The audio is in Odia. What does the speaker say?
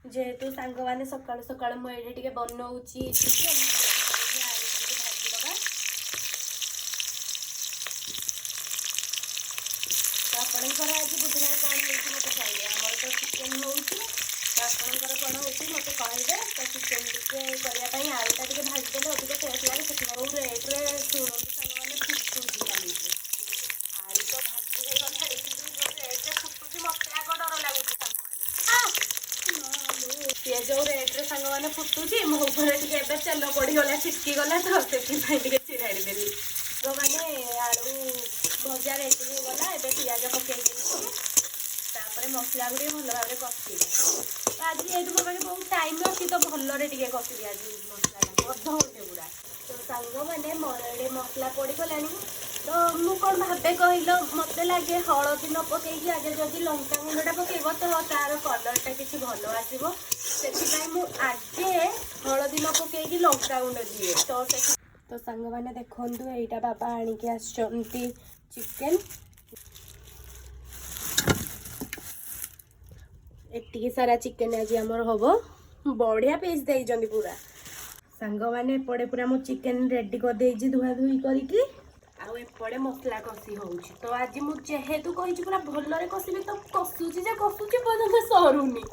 ଯେହେତୁ ସାଙ୍ଗମାନେ ସକାଳୁ ସକାଳୁ ମୁଁ ଏଇଠି ଟିକେ ବନଉଛି ଚିକେନ୍, ଆଳୁ ଟିକେ ଭାଜିଦେବା। ତ ଆପଣଙ୍କର ଆଜି ବୁଧବାର କ'ଣ ହେଉଛି ମୋତେ କହିବେ। ଆମର ତ ଚିକେନ୍ ହେଉଛି, ତ ଆପଣଙ୍କର କ'ଣ ହେଉଛି ମୋତେ କହିବେ। ତ ଚିକେନ୍ ଟିକେ କରିବା ପାଇଁ ଆଳୁଟା ଟିକେ ଭାଜିଦେଲେ ଅଧିକ ଟେଷ୍ଟ ଲାଗେ, ସେଥିପାଇଁ। ରେଟ୍ରେ ଶୁଣନ୍ତୁ ସାଙ୍ଗମାନେ, ଫୁଟୁଛି ଖାଲି। ଆଳୁ ତ ଭାଜି ହେଇଗଲାଣି, କିନ୍ତୁ ଯେଉଁ ରେଟ୍ରେ ଫୁଟୁଛି ମୋତେ ଆଗ ଡର ଲାଗୁଛି ସାଙ୍ଗମାନେ। ସିଏ ଯେଉଁ ରେଟ୍ରେ ସାଙ୍ଗମାନେ ଫୁଟୁଛି, ମୋ ଉପରେ ଟିକେ ଏବେ ତେଲ ପଡ଼ିଗଲା, ଛିଟକି ଗଲା, ତ ସେଥିପାଇଁ ଟିକେ ଚିରାଡ଼ି ଦେଲି। ସାଙ୍ଗମାନେ, ଆଳୁ ଭଜା ରେଡ଼ି ହେଇଗଲା। ଏବେ ପିଆଜ ପକେଇ ଦେଇଛି, ତାପରେ ମସଲା ଗୁଡ଼ିକ ଭଲ ଭାବରେ କଷିବା। ତ ଆଜି ଯେହେତୁ ମୋ ପାଖରେ ବହୁତ ଟାଇମ୍ ଅଛି, ତ ଭଲରେ ଟିକେ କଷିବି ଆଜି ମସଲାଟା ଅଧଘଣ୍ଟେ ପୁରା। ତ ସାଙ୍ଗମାନେ, ମୋର ଏଠି ମସଲା ପଡ଼ିଗଲାଣି। ତ ମୁଁ କ'ଣ ଭାବେ କହିଲ? ମୋତେ ଲାଗେ ହଳଦୀ ନ ପକେଇକି ଆଗେ ଯଦି ଲଙ୍କା ଗୁଣ୍ଡଟା ପକେଇବ, ତ ତାର କଲର୍ଟା କିଛି ଭଲ ଆସିବ। ସେଥିପାଇଁ ମୁଁ ଆଗେ ହଳଦୀ ନ ପକେଇକି ଲଙ୍କା ଗୁଣ୍ଡ ଦିଏ। ତ ସେଠି ତ ସାଙ୍ଗମାନେ ଦେଖନ୍ତୁ, ଏଇଟା ବାବା ଆଣିକି ଆସିଛନ୍ତି ଚିକେନ୍। ଏତିକି ସାରା ଚିକେନ୍ ଆଜି ଆମର ହବ। ବଢ଼ିଆ ପିସ୍ ଦେଇଛନ୍ତି ପୁରା। ସାଙ୍ଗମାନେ, ଏପଟେ ପୁରା ମୁଁ ଚିକେନ୍ ରେଡ଼ି କରିଦେଇଛି ଧୁଆ ଧୁଇ କରିକି, ଆଉ ଏପଟେ ମସଲା କଷି ହଉଛି। ତ ଆଜି ମୁଁ ଯେହେତୁ କହିଛି ପୁରା ଭଲରେ କଷିବି, ତ କଷୁଛି ଯେ କଷୁଛି, ପର୍ଯ୍ୟନ୍ତ ସରୁନି।